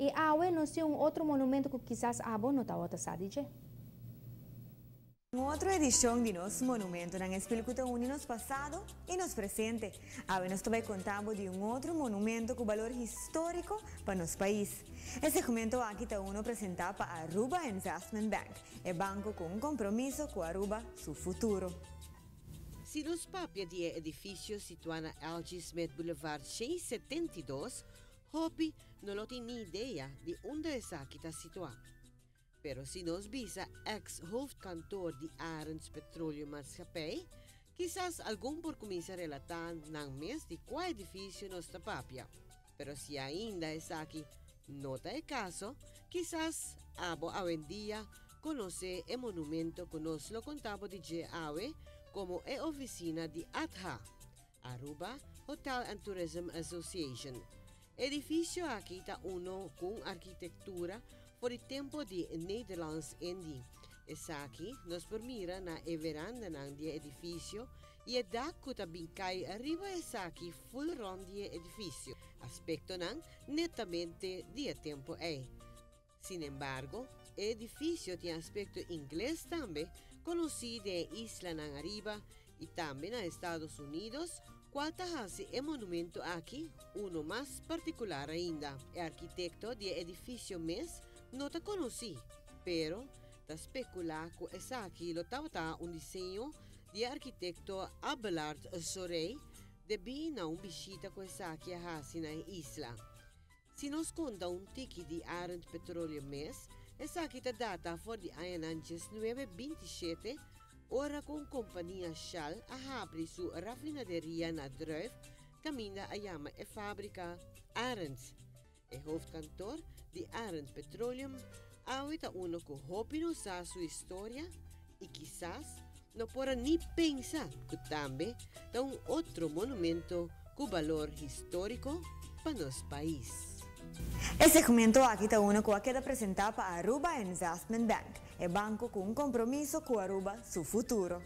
Y awe nos tin un otro monumento cu kisas abo no tawata sa di dje. Un otro edicion di nos Monumentonan Espil cu ta uni nos pasado y nos presente. Awe nos ta bay conta bo di un otro monumento cu balor historico pa nos pais. E segmento aki ta uno presenta pa Aruba Investment Bank, e banco cu un compromiso cu Aruba su futuro. Si nos papia di e edificio situa na LG. Smith Boulevard 672, hopi no lo tin ni idea di unda esaki ta situa. Pero si nos bisa ex hoofdkantoor di Arends Petroleum Maatschappij, kisas algun por cuminsa relata nan mes di cua edificio nos ta papia. Pero si ainda esaki no ta e caso, kisas abo awendia conoce e monumento cu nos lo conta bo di dje awe como e oficina di ATHA, Aruba Hotel and Tourism Association. Edificio aki ta uno cu un arkitectura for di tempo di Nederlands Indie. Esaki nos por mira na e verandanan di e edificio y e dak cu ta bin cay riba esaki full rond di e edificio. Aspectonan netamente di e tempo ey. Sinembargo, e edificio tin aspecto Ingles tambe, conoci den e islanan ariba y tambe na Estados Unidos, cual ta haci e monumento aki uno mas particular ainda. E arkitecto di e edificio mes no ta conoci, pero ta specula cu esaki lo tabata un diseño di e arkitecto Abelard Sorey debi na un bishita cu esaki a haci na e isla. Si nos conta un tiki di Arend Petroleum mes, esaki ta data for di añanan 1927, ora cu un compania Shell a habri su rafinaderia na Druif, caminda a yama e fabrica Arend. E hoofdkantoor di Arend Petroleum awe ta uno cu hopi no sa su historia y kisas no por a ni pensa cu tambe ta un otro monumento cu balor historico pa nos pais. E segmento aki ta uno cu a keda presenta pa Aruba Investment Bank, e banco cu un compromiso cu Aruba su futuro.